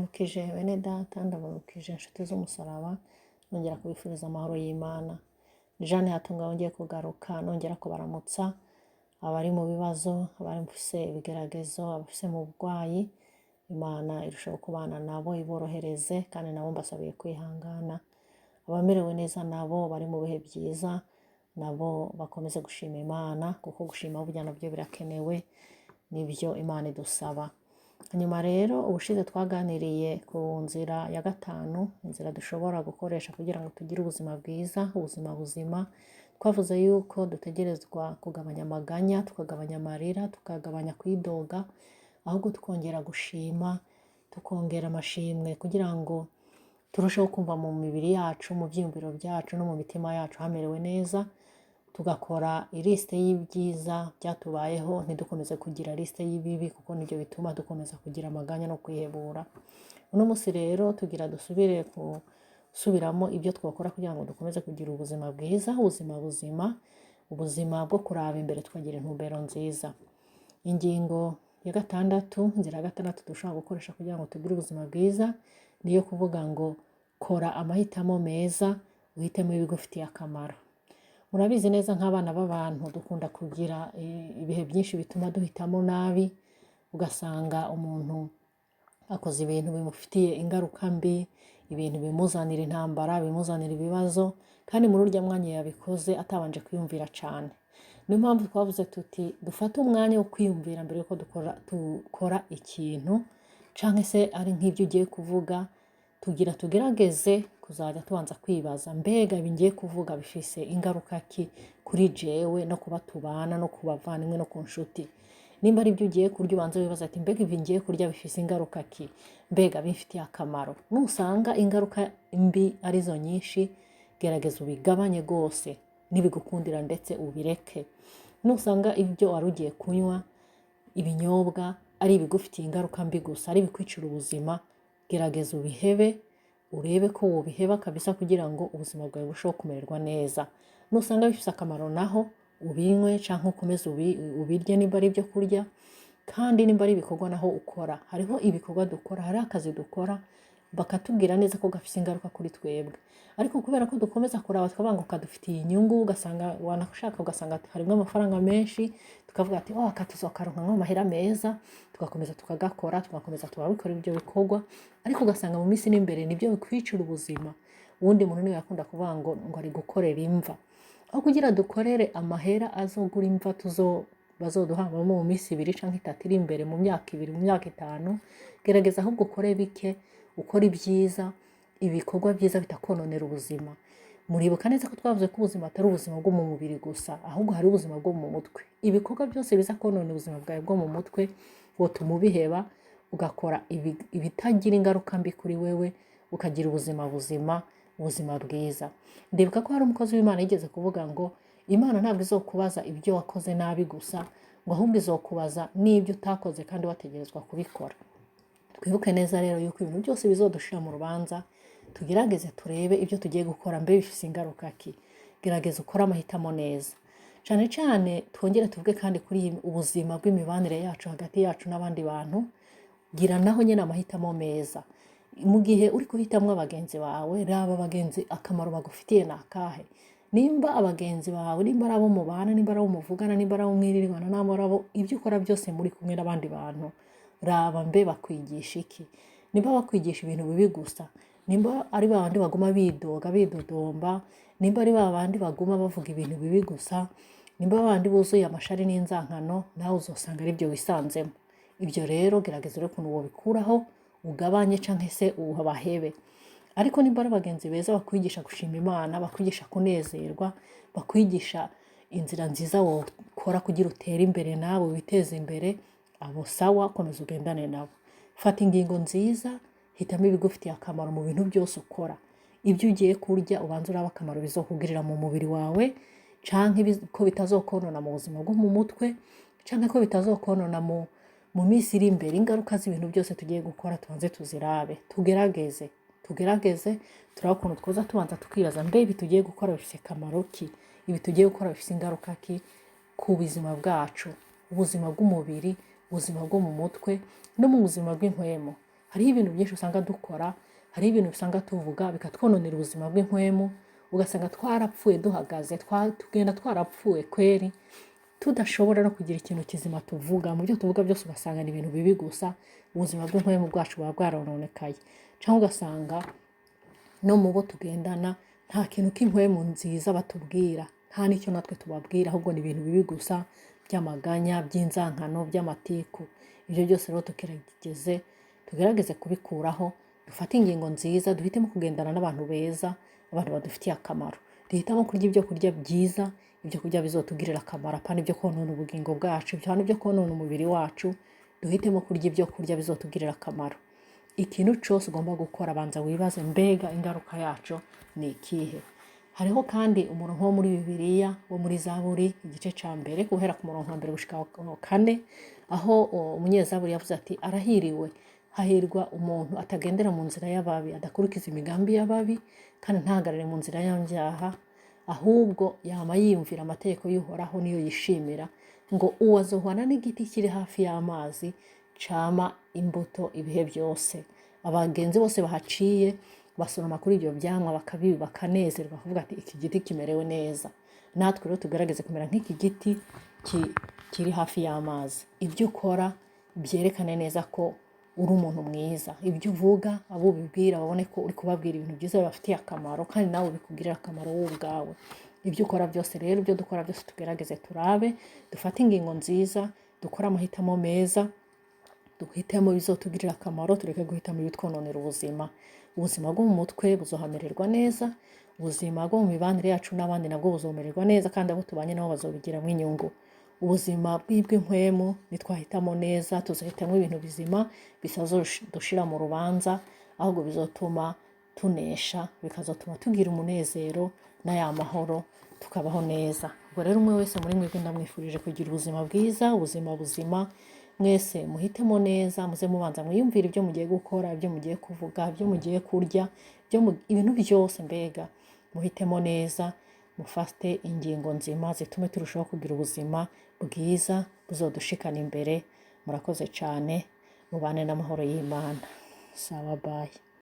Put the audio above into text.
Ndabaramukije bene data, ndabaramukije inshuti z'umusaraba, nongera kubifuriza amahoro y'Imana. Jeanne Hatunga wongeye kugaruka, nongera kubaramutsa, abari mu bibazo, abafise ibigeragezo, abafise mu burwayi, Imana irushaho kubana nabo, iborohereze, kandi nabo mbasabiye kwihangana. Abamerewe neza nabo bari mu bihe byiza, nabo bakomeze gushima Imana, kuko gushima burya nabyo birakenewe, nibyo Imana idusaba. Hanyuma rero ubushize twaganiriye ku nzira ya gatanu, inzira dushobora gukoresha kugira ngo tugire ubuzima bwiza, ubuzima buzima. Twavuze yuko dutegerezwa kugabanya amaganya, tukagabanya amarira, tukagabanya kwidoga, ahubwo tukongera gushima, tukongera amashimwe kugira ngo turusheho kumva mu mibiri yacu, mu byiyumviro byacu no mu mitima yacu hamerewe neza, tugakora ilisite y'ibyiza byatubayeho, ntidukomeze kugira lisite y'ibibi, kuko nibyo bituma dukomeza kugira amaganya no kwihebura. Uno munsi rero tugira dusubire gusubiramo ibyo twakora kugira ngo dukomeze kugira ubuzima bwiza, ubuzima buzima, ubuzima bwo kuraba imbere tukagira intumbero nziza. Ingingo ya gatandatu, inzira ya gatandatu dushobora gukoresha kugira ngo tugire ubuzima bwiza, ni iyo kuvuga ngo kora amahitamo meza, uhitemo ibigufitiye akamaro. Murabizi neza nk'abana b'abantu dukunda kugira ibihe byinshi bituma duhitamo nabi, ugasanga umuntu akoze ibintu bimufitiye ingaruka mbi, ibintu bimuzanira intambara, bimuzanira ibibazo, kandi muri urya mwanya yabikoze atabanje kwiyumvira cyane. Niyo mpamvu twavuze tuti dufate umwanya wo kwiyumvira mbere yuko dukora ikintu, canke se ari nk'ibyo ugiye kuvuga, tugira tugerageze kuzajya tubanza kwibaza, mbega ibi ngiye kuvuga bifise ingaruka ki kuri jewe no kuba tubana no ku bavandimwe no ku nshuti. Nimba ari ibyo ugiye kurya, ubanza wibaza ati mbega ibi ngiye kurya bifise ingaruka ki, mbega bimfitiye akamaro. Nusanga ingaruka mbi arizo nyinshi, gerageza ubigabanye rwose, nibigukundira ndetse ubireke. Nusanga ibyo wari ugiye kunywa, ibinyobwa, ari ibigufitiye ingaruka mbi gusa, ari ibikwicira ubuzima, gerageza ubihebe, urebe ko wobiheba kabisa kugira ngo ubuzima bwawe burusheho kumererwa neza. Nusanga bifise akamaro naho ubinywe canke ukomeze ubirye nimba ari ibyo kurya, kandi nimba ari ibikorwa naho ukora. Hariho ibikorwa dukora, hariho akazi dukora, bakatubwira neza ko gafise ingaruka kuri twebwe, ariko kubera ko dukomeza kuraba tukavuga ngo kadufitiye inyungu, ugasanga wanashaka ugasanga harimwo amafaranga menshi, tukavuga ati oh, aka tuzokaronka amahera meza, tugakomeza tukagakora, tugakomeza tukabikora ibyo bikorwa, ariko ugasanga mu minsi iri imbere nibyo bikwicira ubuzima. Uwundi muntu niwe yakunda kuvuga ngo ari gukorera imva, aho kugira dukorere amahera azogura imva bazoduhambamo mu minsi 2 canke 3 iri imbere, mu myaka 2, mu myaka 5. Gerageza ahubwo ukore bike, ukore ibyiza, ibikorwa byiza bitakononera ubuzima. Muribuka neza ko twavuze ko ubuzima atari ubuzima bwo mu mubiri gusa, ahubwo hari ubuzima bwo mu mutwe. Ibikorwa byose biza konona ubuzima bwawe bwo mu mutwe, wotuma ubiheba, ugakora ibitagira ingaruka mbi kuri wewe, ukagira ubuzima buzima, ubuzima bwiza. Ndibuka ko hari umukozi w'Imana yigeze kuvuga ngo Imana ntabwo izokubaza ibyo wakoze nabi gusa, ngo ahubwo izokubaza n'ibyo utakoze kandi wategerezwa kubikora. Twibuke neza rero yuko ibintu byose bizodushira mu rubanza, tugerageze turebe ibyo tugiye gukora mbe bifise ingaruka ki. Gerageza ukore amahitamo neza. Cane cane twongere tuvuge kandi kuri ubuzima bw'imibanire yacu hagati yacu n'abandi bantu, gira naho nyene amahitamo meza. Mu gihe uri guhitamwo abagenzi bawe, raba abagenzi akamaro bagufitiye ni akahe. Nimba abagenzi bawe, nimba ari abo mubana, nimba ari abo muvugana, nimba ari abo mwiririrwana, nimba ari abo ibyo ukora byose muri kumwe n'abandi bantu, raba mbe bakwigisha iki. Nimba bakwigisha ibintu bibi gusa, nimba ari ba bandi baguma bidoga bidodomba, nimba ari ba bandi baguma bavuga ibintu bibi gusa, nimba ba bandi buzuye amashari n'inzankano, nawe uzosanga ari byo wisanzemo. Ibyo rero gerageza urebe ukuntu wobikuraho, ugabanye canke se ubahebe. Ariko nimba ari abagenzi beza bakwigisha gushima Imana, bakwigisha kunezerwa, bakwigisha inzira nziza wokora kugira utere imbere nawe witeze imbere, abo sawa, komeza ugendane nabo. Fata ingingo nziza, hitamo ibigufitiye akamaro mu bintu byose ukora. Ibyo ugiye kurya ubanze urabe akamaro bizokugirira mu mubiri wawe, canke ko bitazokonona mu buzima bwo mu mutwe, canke ko bitazokonona mu minsi iri imbere. Ingaruka z'ibintu byose tugiye gukora tubanze tuzirabe, tugerageze turabe ukuntu twoza tubanza tukibaza mbe ibi tugiye gukora bifise akamaro ki, ibi tugiye gukora bifise ingaruka ki ku buzima bwacu, ubuzima bw'umubiri, ubuzima bwo mu mutwe no mu buzima bw'impwemu. Hariho ibintu byinshi usanga dukora, hariho ibintu usanga tuvuga bikatwononera ubuzima bw'impwemu, ugasanga twarapfuye duhagaze, tugenda twarapfuye kweri, tudashobora no kugira ikintu kizima tuvuga. Mu byo tuvuga byose ugasanga ni ibintu bibi gusa, ubuzima bw'impwemu bwacu buba bwarononekaye. Cyangwa ugasanga no mu bo tugendana nta kintu k'impwemu nziza batubwira, nta n'icyo natwe tubabwira, ahubwo ni ibintu bibi gusa by'amaganya, by'inzankano, by'amatiku. Ibyo byose rero tugerageze kubikuraho, dufate ingingo nziza, duhitemo kugendana n'abantu beza, abantu badufitiye akamaro. Duhitamo kurya ibyo kurya byiza, ibyo kurya bizotugirira akamaro, apana ibyo konona ubugingo bwacu, apana ibyo konona umubiri wacu. Duhitemo kurya ibyo kurya bizotugirira akamaro. Ikintu cyose ugomba gukora, banza wibaze: mbega ingaruka yaco ni ikihe? Hariho kandi umurongo wo muri Bibiliya, wo muri Zaburi igice ca mbere, guhera ku murongo wa mbere gushika wa kane, aho umunyezaburi yavuze ati: "Arahiriwe, hahirwa umuntu atagendera mu nzira y'ababi, adakurikiza imigambi y'ababi, kandi ntahagarare mu nzira y'abyaha, ahubwo yama yiyumvira amategeko y'Uhoraho, niyo yishimira." Ngo uwo azohwana n'igiti kiri hafi y'amazi, cama imbuto ibihe byose. Abagenzi bose bahaciye basoroma kuri ibyo byamwa, bakabiba, bakanezerwa, bakavuga ati: "Iki giti kimerewe neza." Natwe rero tugerageze kumera nk'iki giti kiri hafi y'amazi. Ibyo ukora byerekane neza ko uri umuntu mwiza. Ibyo uvuga, abo ubibwira babone ko uri kubabwira ibintu byiza bibafitiye akamaro, kandi nawe bikugirira akamaro wowe ubwawe. Ibyo ukora byose rero, ibyo dukora byose, tugerageze turabe, dufate ingingo nziza, dukore amahitamo meza, duhitemo ibizotugirira akamaro, tureke guhitamo ibitwononera ubuzima. Ubuzima bwo mu mutwe buzohamererwa neza, ubuzima bwo mu mibanire yacu n'abandi nabwo buzomererwa neza, kandi abo tubanye nabo bazobigiramo inyungu. Ubuzima bw'impwemu, nitwahitamo neza, tuzahitamo ibintu bizima bitazodushira mu rubanza, ahubwo bizotuma tunesha, bikazotuma tugira umunezero n'aya mahoro, tukabaho neza. Ubwo rero umwe wese muri mwebwe ndamwifurije kugira ubuzima bwiza, ubuzima buzima. Mwese muhitemo neza, muze mubanza mwiyumvire ibyo mugiye gukora, ibyo mugiye kuvuga, ibyo mugiye kurya, ibintu byose. Mbega muhitemo neza, mufate ingingo nzima zitume turushaho kugira ubuzima bwiza buzodushikana imbere. Murakoze cyane, mubane n'amahoro y'Imana. Sawa, bye.